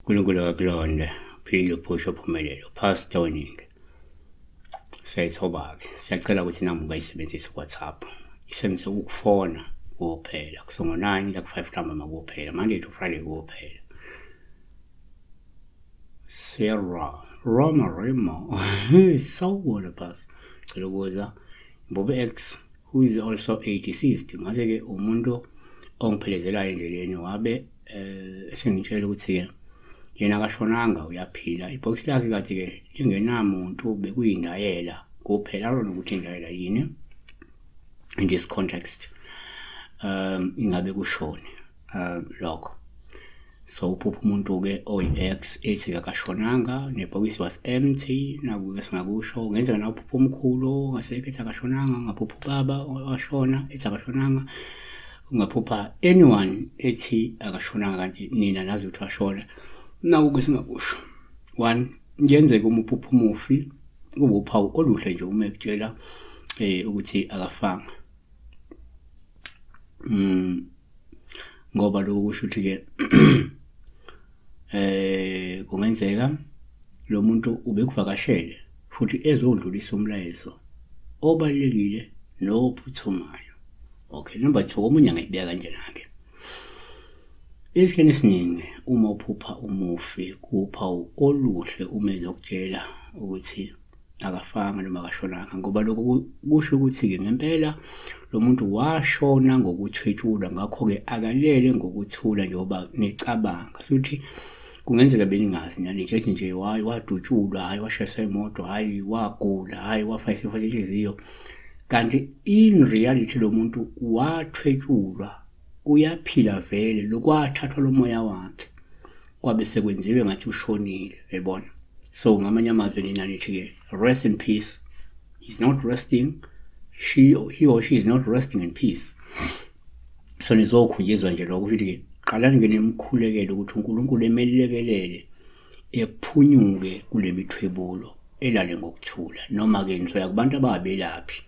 Unkulunkulu akakulonde, uphile uphushe uphumelele, uPastor weningi. Siyayithoba-ke, siyacela ukuthi inamba ungayisebenzisi ku-WhatsApp. Isebenzise ukufona kuphela, kusuka ngo-9 kuya ku-5 ntambama kuphela, Monday to Friday kuphela. Sarah Roma Remo sawubona Pastor. Cela ukubuza Mbobe X who is also a deceased ngaze-ke umuntu ongiphelezelayo endleleni wabe esengitshela ukuthi-ke yena akashonanga uyaphila ibhokisi lakhe kade-ke lingenamuntu bekuyindayela kuphela arona ukuthi indayela yini in this context ingabe kushoni lokho. So uphupha umuntu-ke oyi-ex ethi akashonanga nebhokisi was empty naku-ke singakusho kungenzeka nawe uphupha umkhulu ongasekho ethi akashonanga ungaphupha ubaba washona ethi akashonanga ungaphupha anyone ethi akashonanga kanti nina nazi ukuthi washona naku-ke singakusho one kuyenzeka uma uphupha umufi kube uphawu oluhle nje uma ekutshela ukuthi akafanga ngoba lokho kusho ukuthi-ke kungenzeka lo muntu ubekuvakashele futhi ezodlulisa umlayezo obalulekile nophuthumayo. Okay, number 2 omunye angayibeka kanjena-ke. Esikhathini esiningi uma uphupha umufi kuwuphawu oluhle uma ezokutshela ukuthi akafanga noma akashonanga ngoba lokho kusho ukuthi-ke ngempela lo muntu washona ngokuthwetshulwa ngakho-ke akalele ngokuthula njengoba nicabanga suthi kungenzeka beningazi nani nje nje wayi wadutshulwa hhayi washayiswa imoto hhayi wagula hhayi wafa isifo senhliziyo kanti in reality lo muntu wathwetshulwa uyaphila vele lokwathathwa lo moya wakhe kwabe sekwenziwe ngathi ushonile yayibona so ngamanye amazwi nina nithi-ke rest in peace he's not resting she he or she is not resting in peace so nizokhunjizwa nje lokho ukuthi-ke qalani ke nimkhulekele ukuthi uNkulunkulu emelekelele ephunyuke kule mithwebulo elale ngokuthula noma-ke nizoya kubantu ababelaphi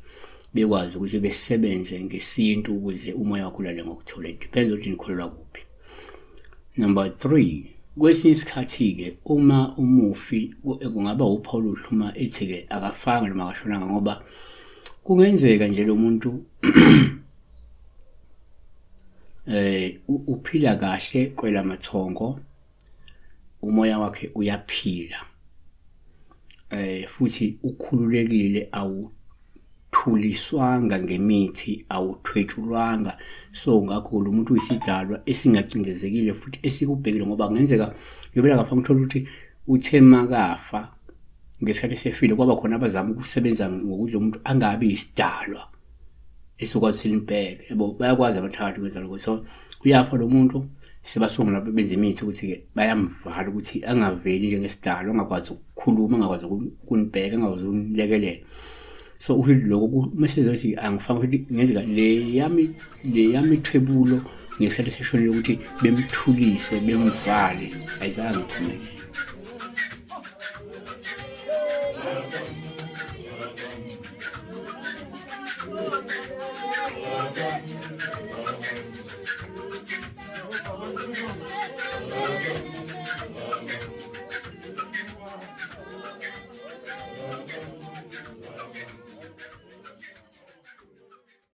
bekwazi ukuthi besebenze ngesintu ukuze umoya wakho ulale ngokuthula it depends ukuthi nikholelwa kuphi Number 3, kwesinye isikhathi-ke uma umufi kungaba uphawu oluhle uma ethi-ke akafanga noma akashonanga ngoba kungenzeka nje lo muntu uphila kahle kwelamathongo umoya wakhe uyaphila futhi ukhululekile awu awuthuliswanga ngemithi awuthwetshulwanga so ngakho lo muntu uyisidalwa esingacindezekile futhi esikubhekile ngoba kungenzeka ngibela kafa ngithola ukuthi uthe makafa ngesikhathi esefile kwaba khona abazama ukusebenza ngokuthi lo muntu angabi isidalwa esokwazi ukuthi nimbheke yabo bayakwazi abathathu ukwenza lokho so uyafa lo muntu sebasungula benza imithi ukuthi-ke bayamvala ukuthi angaveli njengesidalwa angakwazi ukukhuluma angakwazi ukunibheka angakwazi ukunilekelela so ukuthi lokho mese ukuthi angifaki ukuthi ngenzeka le yami le yami ithwebulo ngesikhathi eseshonile ukuthi bemthulise bemvale ayizange iphumelele.